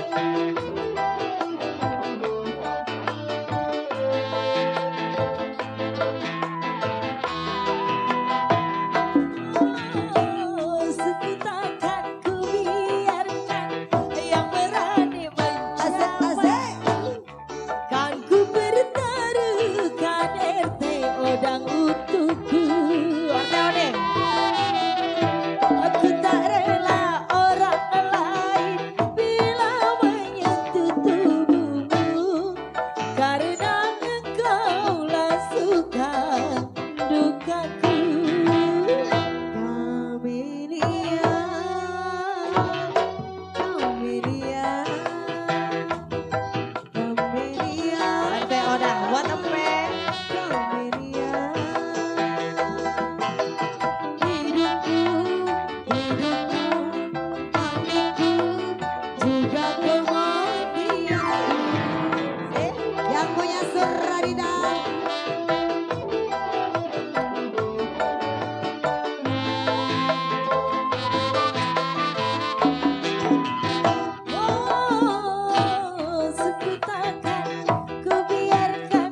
H: Sungguh takkan ku biarkan yang berani mencobamu. Kan ku bertaruhkan RT Odang untukku.
G: RT Odeng.
H: Aku tak rela orang lain bila menyentuh tubuhmu. Karena engkaulah suka dukaku.
G: RT Odang. Buat empe.
A: Yang punya Suradita.
H: Sungguh takkan ku biarkan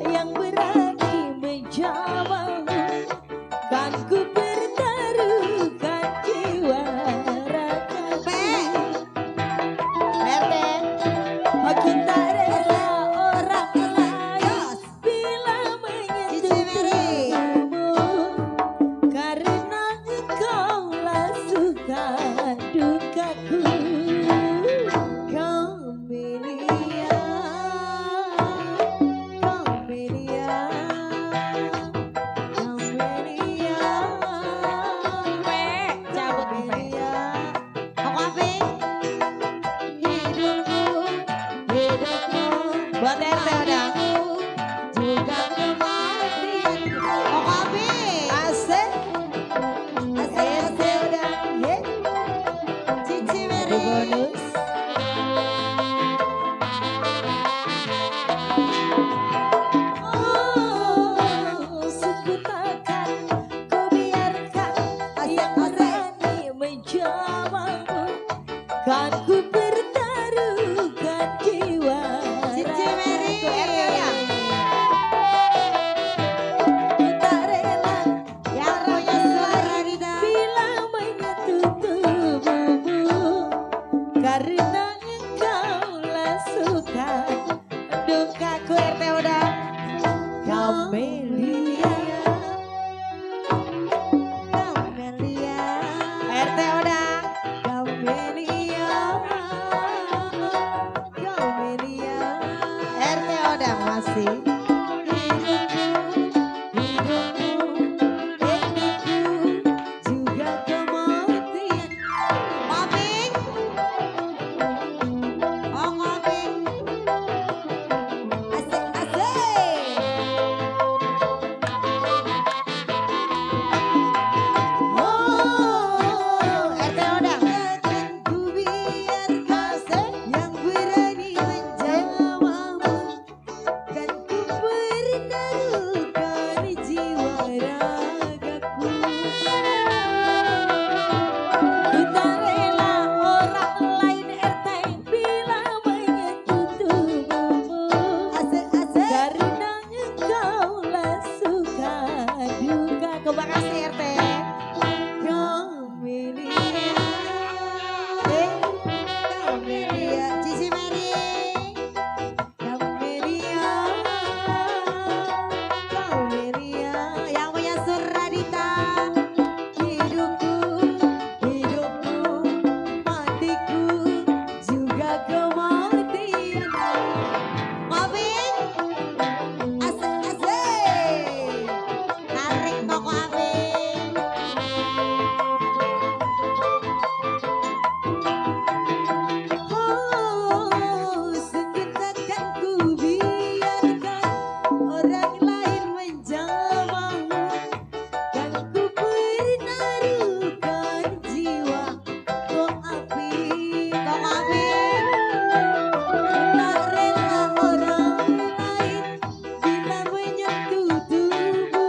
H: yang berani mencobamu. Kan ku bertaruhkan jiwa ragaku.
G: RT.
H: Aku tak rela orang lain bila menyentuh tubuhmu. Karena engkaulah suka dukaku.
G: Cabut empe.
H: bersamamu, kan ku pertaruhkan jiwa.
A: Cici Mary.
H: Ku RT Odang. Ku tak rela
A: Yang punya suara Rida.
H: bila menyentuh tubuhmu, karena engkaulah suka dukaku. RT Odang. Kamelia,
A: Kamelia.
H: RT Odang.
A: Kamelia. Kamelia.
H: RT Odang masih.
A: Juga kematian. Ngoping. Oh ngoping. Asik asik.
H: Oh, RT Odang.
A: Takkan ku biarkan yang berani menjamahmu. Kan ku pertaruhkan jiwa ragaku.
H: Ku tak rela orang lain RT bila menyentuh tubuhmu,
A: Asik asik.
H: karena engkaulah suka duka. Terima kasih RT.
A: Kamelia. Kamelia. Cici Mary. Kamelia. Kamelia. Yang punya Suradita. Hidupku, hidupku, matiku, juga kematian. Ngoping. Asik asik. Tarik toko Abing. Oh, sungguh takkan ku biarkan orang lain menjamahmu. Kan ku pertaruhkan jiwa. Kok api, kok api. Tak rela orang lain bila menyentuh tubuhmu,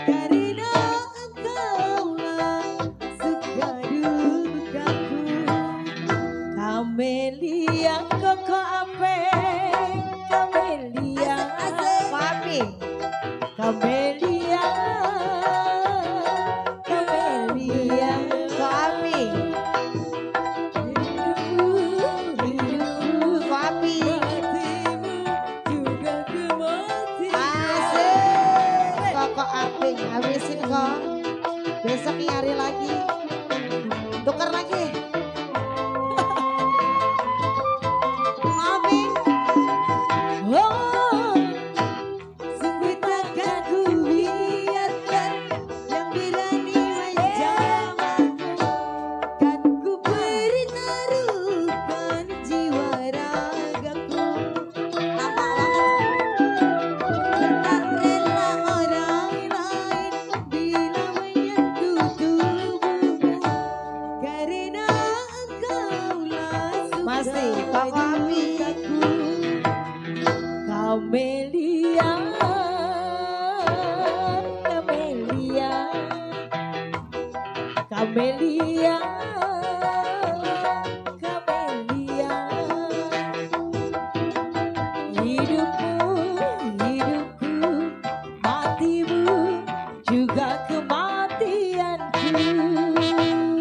A: karena engkaulah suka dukaku.
H: Kamelia koko apeng, Kamelia
A: Papi.
H: Kamelia, Kamelia
A: Papi.
H: hidupku,
A: Papi.
H: hatimu juga kematian.
A: Asik. Koko Aping habisin kok. Besok nyari lagi. Tukar lagi. Aping.
H: Oh,
A: Sungguh takkan ku biarkan yang berani menjamahmu. Kan ku pertaruhkan jiwa ragaku. Lama banget. Tak rela orang lain bila menyentuh tubuhmu, karena engkaulah suka
H: Masih, Kak Mami.
A: dukaku.
H: Kamelia, Kamelia, Kamelia, Kamelia. Hidupmu, hidupku, matimu, juga kematianku.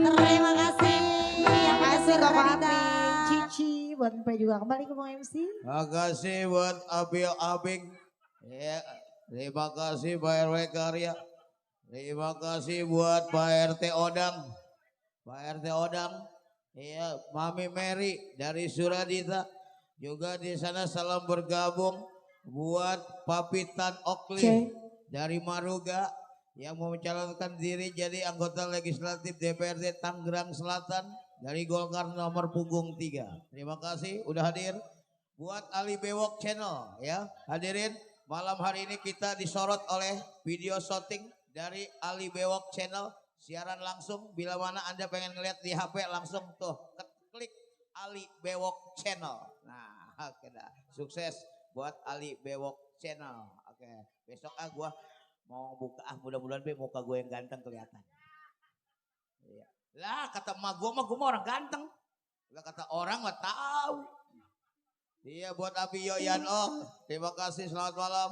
A: Terima kasih. Yang
H: Kasih Kak Mami.
A: Rita.
H: Cici, buat Mpe juga kembali ke Bang MC.
B: Makasih buat Abil Abing. Ya, terima kasih Pak RW Karya. Terima kasih buat Pak RT Odang. Pak RT Odang. Iya, Mami Mary dari Suradita. Juga di sana salam bergabung buat Papitan Okli dari Maruga yang mau mencalonkan diri jadi anggota legislatif DPRD Tangerang Selatan dari Golkar nomor punggung 3. Terima kasih udah hadir. Buat Ali Bewok Channel ya, hadirin malam hari ini kita disorot oleh video shooting dari Ali Bewok Channel, siaran langsung. Bila mana Anda pengen ngeliat di HP langsung tuh klik Ali Bewok Channel. Nah, oke dah. Sukses buat Ali Bewok Channel. Oke, besok gua mau buka mudah-mudahan muka gue yang ganteng kelihatan. Iya. Lah kata emak gua mah orang ganteng. Lah kata orang mah tahu. Iya buat Abi Yoyan Ok. Terima kasih selamat malam.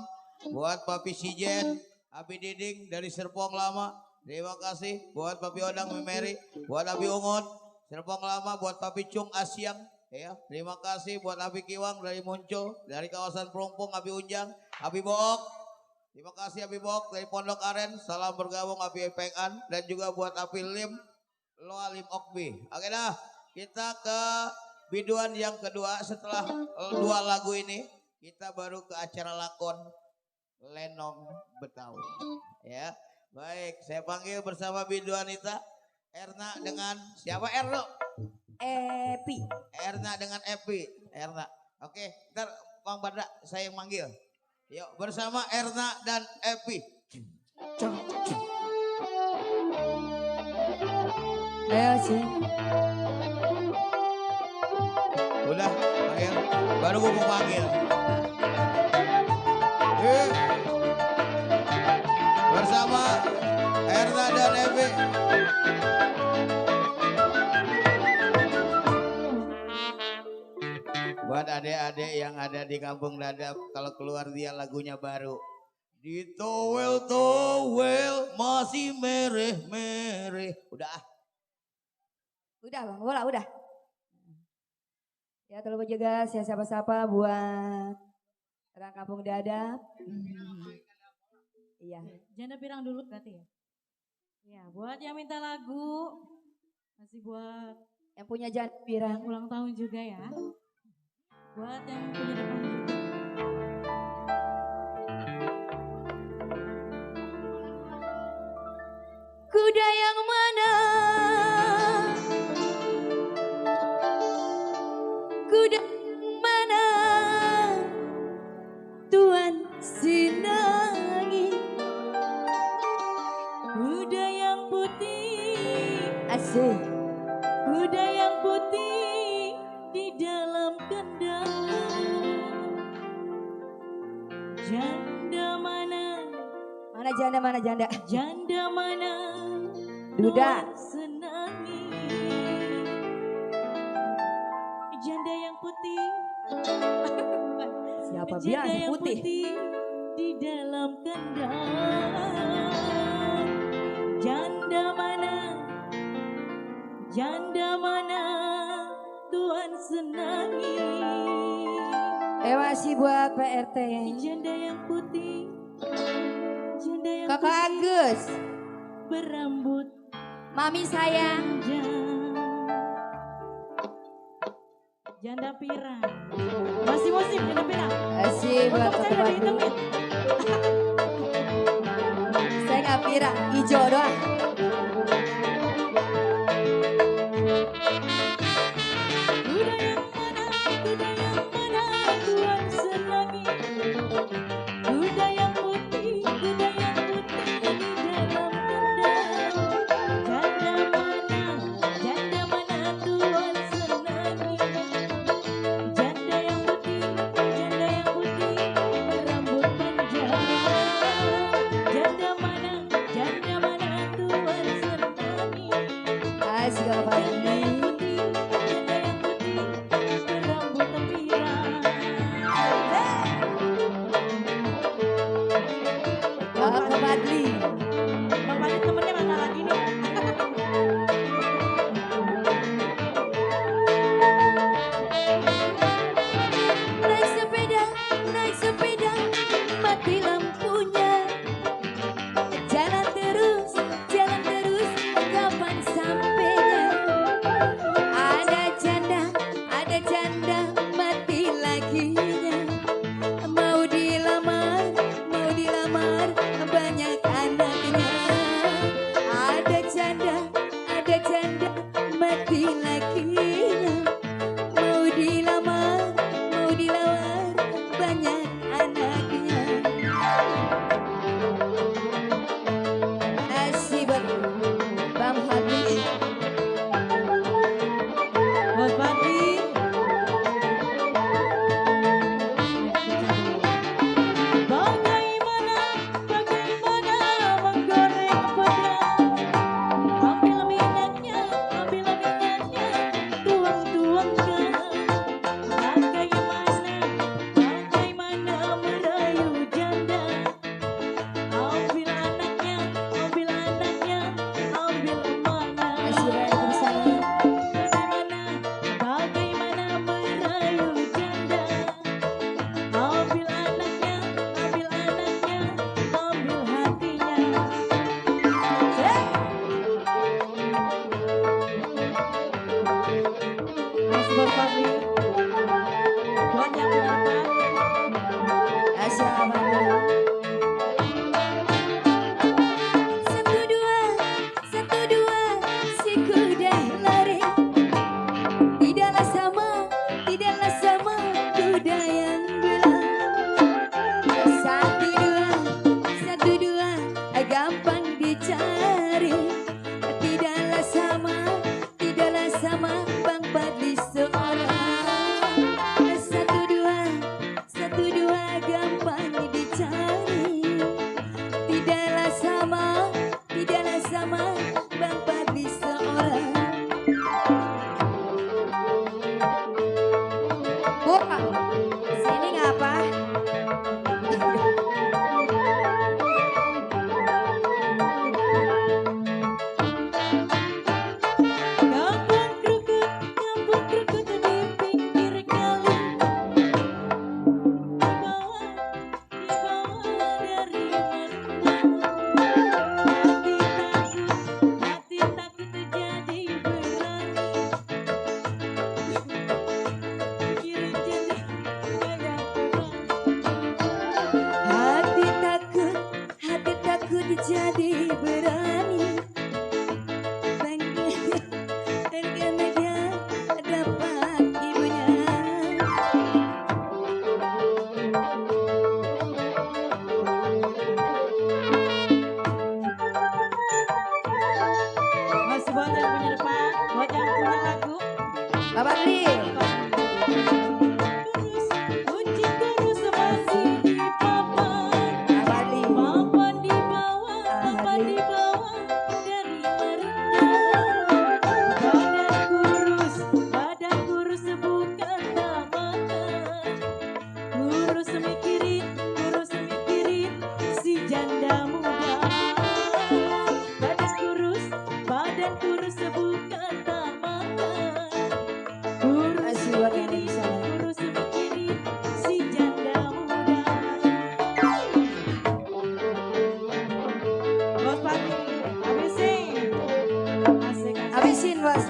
B: Buat Papi Sijen, Abi Diding dari Serpong Lama. Terima kasih buat Papi Odang Memeri, buat Abi Ungut Serpong Lama, buat Papi Cung Asyang. Ya, terima kasih buat Abi Kiwang dari Muncul, dari kawasan Pelumpung Abi Unjang, Abi Book. Terima kasih Abi Book dari Pondok Aren. Salam bergabung Abi Pengan dan juga buat Abi Lim Loa Lim Okbi. Oke dah, kita ke biduan yang kedua. Setelah 2 lagu ini, kita baru ke acara lakon Lenong Betawi. Ya, baik. Saya panggil bersama biduan Nita Erna dengan siapa Erno?
G: Epi.
B: Erna dengan Epi. Erna. Oke, ntar Bang Badra saya yang manggil. Yuk bersama Erna dan Epi.
G: Ayo sih.
B: Udah, panggil. Baru gue mau panggil. Bersama Erna dan Epi. Buat adik-adik yang ada di Kampung Dadap, kalau keluar dia lagunya baru. Ditowel-towel masih mereh-mereh. Udah.
G: Udah Bang Bola, udah. Ya kalau juga siapa-siapa buat orang Kampung Dadap. Iya.
H: Janda pirang dulu berarti ya? Ya, buat yang minta lagu, masih buat
G: Yang punya janda
H: yang
G: pirang.
H: ulang tahun juga ya. Buat yang punya depan juga.
G: Kuda yang mana? Kuda yang mana? Tuan Sinangi. Kuda yang putih. Asik. Kuda yang putih di dalam kandang. Janda mana? Mana janda, mana janda? Janda mana? Duda. Senangi. Janda yang putih. Siapa bilang
H: Janda yang
G: putih?
H: di dalam kandang. Janda mana? Janda mana? Tuan Senangi.
G: Masih buat PRT.
H: Janda yang putih. Janda yang
G: Kakak Agus.
H: berambut
G: Mami sayang.
H: panjang. Janda pirang. Masih musim janda pirang.
G: Masih buat
H: Untuk saya
G: Kakak
H: udah
G: Agus.
H: dihitungin.
G: Saya nggak pirang, hijau doang.
H: Kuda yang mana? Kuda yang mana? Tuan Senangi. Kuda yang putih di dalam kandang. Janda mana? Janda mana? Tuan Senangi. Janda yang putih berambut panjang. Janda mana? Janda mana? Tuan Senangi.
G: Asik Kakak Fadli. Kakak Fadli.
H: Bang Fadli temennya mana lagi nih?
G: Naik sepeda, mati lampunya. Jalan terus, kapan sampainya? Bapak Dli.
H: Kunci kurus masih di papan.
G: Bapak Dli.
H: Papan di bawah dari merendah. Badan kurus bukan tak makan. Kurus mikirin si janda muda. Badan kurus bukan tak makan. Kurus
G: Masih buat yang bisa.
H: mikirin si janda muda. Bos Pati, habisin. Asik.
G: Habisin bos.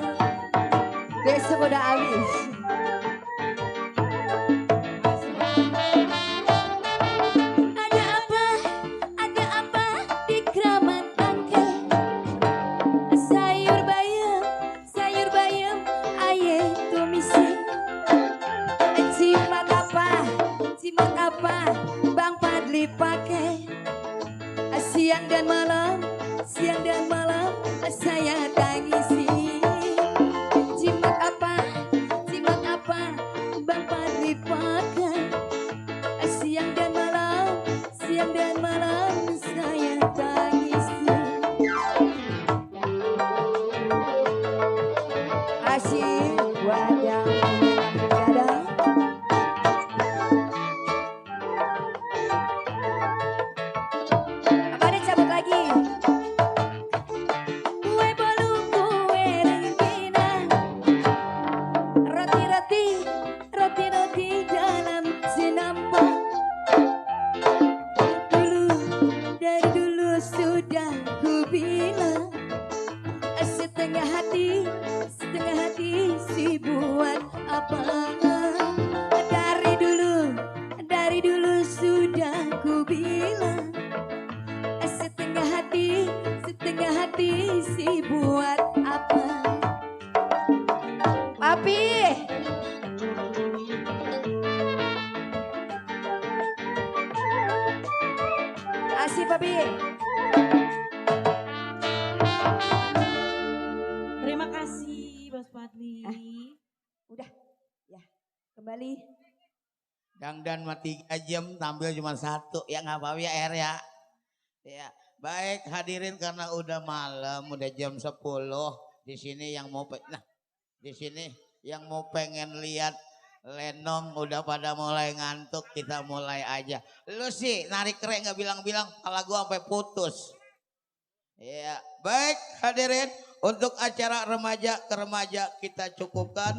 G: Besok udah habis.
H: Ada apa di keramat angke? Sayur bayam, aye tumisi.
G: Simak apa Bang Fadli pakai? Siang dan malam saya tangisi. Simak apa Bang Fadli pakai? Siang dan malam saya tangisi. Asik buat yang ada. Apa ada cabut lagi? Kue bolu, kue rengginang. Roti dalam senampak. Dari dulu sudah ku bilang, setengah hati si buat apa? Dari dulu sudah ku bilang, setengah hati si buat apa? Papi. Asik Papi.
H: Terima kasih Bos Fadli.
G: Udah, ya kembali.
B: Dangdan mah 3 jam tampil cuma 1 ya nggak apa-apa ya Er ya. Ya, baik hadirin karena udah malam, udah jam 10 di sini yang mau pengen lihat Lenong udah pada mulai ngantuk, kita mulai aja. Lu sih narik keren nggak bilang-bilang, kepala gua sampai putus. Ya, baik hadirin untuk acara remaja ke remaja kita cukupkan.